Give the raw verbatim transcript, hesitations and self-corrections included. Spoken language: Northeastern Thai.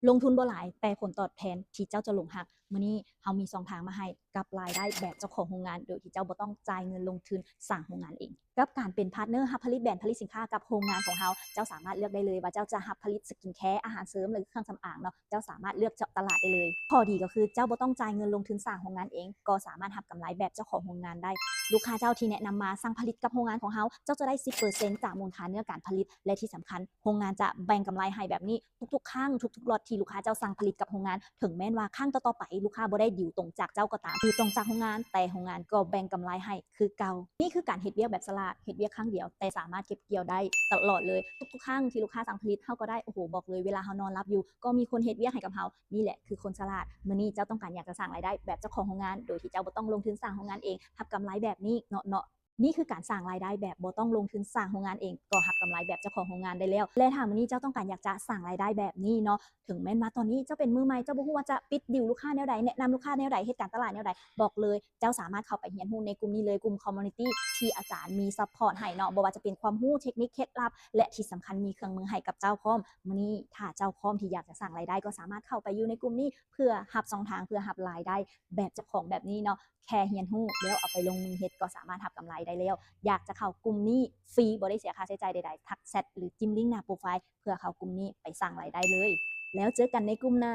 ลงทุนบ่หลาย แต่ผลตอบแทนที่เจ้าจะหลงฮัก มื้อนี้เฮามีช่องทางมาให้กับรายได้แบบเจ้าของโรงงาน โดยที่เจ้าบ่ต้องจ่ายเงินลงทุนสร้างโรงงานเอง กับการเป็นพาร์ทเนอร์ฮับผลิตแบรนด์ผลิตสินค้ากับโรงงานของเฮา เจ้าสามารถเลือกได้เลยว่าเจ้าจะฮับผลิตสกินแคร์ อาหารเสริม หรือเครื่องสำอางเนาะ เจ้าสามารถเลือกเจาะตลาดได้เลย ข้อดีก็คือเจ้าบ่ต้องจ่ายเงินลงทุนสร้างโรงงานเอง ก็สามารถฮับกำไรแบบเจ้าของโรงงานได้ ลูกค้าเจ้าที่แนะนำมาสั่งผลิตกับโรงงานของเฮา เจ้าจะได้สิบเปอร์เซ็นต์จากมูลค่าเนื้อการผลิต และที่สำคัญโรงงานจะแบ่งกำไรให้แบบนี้ ทุกๆครั้ง ทุกๆล็อตที่ลูกค้าเจ้าสั่งผลิตกับโรงงาน ถึงแม้นว่าครั้งต่อๆไปลูกค้าบ่ได้ดีลตรงจากเจ้าก็ตาม ดีลตรงจากโรงงาน แต่โรงงานก็แบ่งกำไรให้คือเก่า นี่คือการเฮ็ดเวียกแบบฉลาด เฮ็ดเวียกครั้งเดียวแต่สามารถเก็บเกี่ยวได้ตลอดเลย ทุกๆครั้งที่ลูกค้าสั่งผลิต เฮาก็ได้ โอ้โห บอกเลยเวลาเฮานอนหลับอยู่ ก็มีคนเฮ็ดเวียกให้กับเฮา นี่แหละคือคนฉลาด มื้อนี้เจ้าต้องการอยากจะสร้างรายได้แบบเจ้าของโรงงาน โดยที่เจ้าบ่ต้องลงทุนสร้างโรงงานเอง ฮับกำไรแบบนี้เนาะเนาะ นี่คือการสร้างรายได้แบบบ่ต้องลงทุนสร้างโรงงานเอง ก็ฮับกำไรแบบเจ้าของโรงงานได้แล้ว และถ้ามื้อนี้เจ้าต้องการอยากจะสร้างรายได้แบบนี้เนาะ ถึงแม้นว่าตอนนี้เจ้าเป็นมือใหม่ เจ้าบ่ฮู้ว่าจะปิดดีลลูกค้าแนวใด แนะนำลูกค้าแนวใด เฮ็ดการตลาดแนวใด บอกเลย เจ้าสามารถเข้าไปเรียนรู้ในกลุ่มนี้เลย กลุ่มคอมมูนิตี้ที่อาจารย์มีซัพพอร์ตให้เนาะ บ่ว่าจะเป็นความรู้เทคนิคเคล็ดลับ และที่สำคัญมีเครื่องมือให้กับเจ้าพร้อม มื้อนี้ถ้าเจ้าพร้อมที่อยากจะสร้างรายได้ ก็สามารถเข้าไปอยู่ในกลุ่มนี้ เพื่อฮับช่องทาง เพื่อฮับรายได้แบบเจ้าของแบบนี้เนาะ แค่เรียนรู้แล้วเอาไปลงมือเฮ็ดก็สามารถฮับกำไรได้แล้ว อยากจะเข้ากลุ่มนี้ฟรี บ่ได้เสียค่าใช้จ่ายใดๆ ทักแชทหรือจิ้มลิงก์หน้าโปรไฟล์ เพื่อเข้ากลุ่มนี้ไปสร้างรายได้เลย แล้วเจอกันในกลุ่มหน้า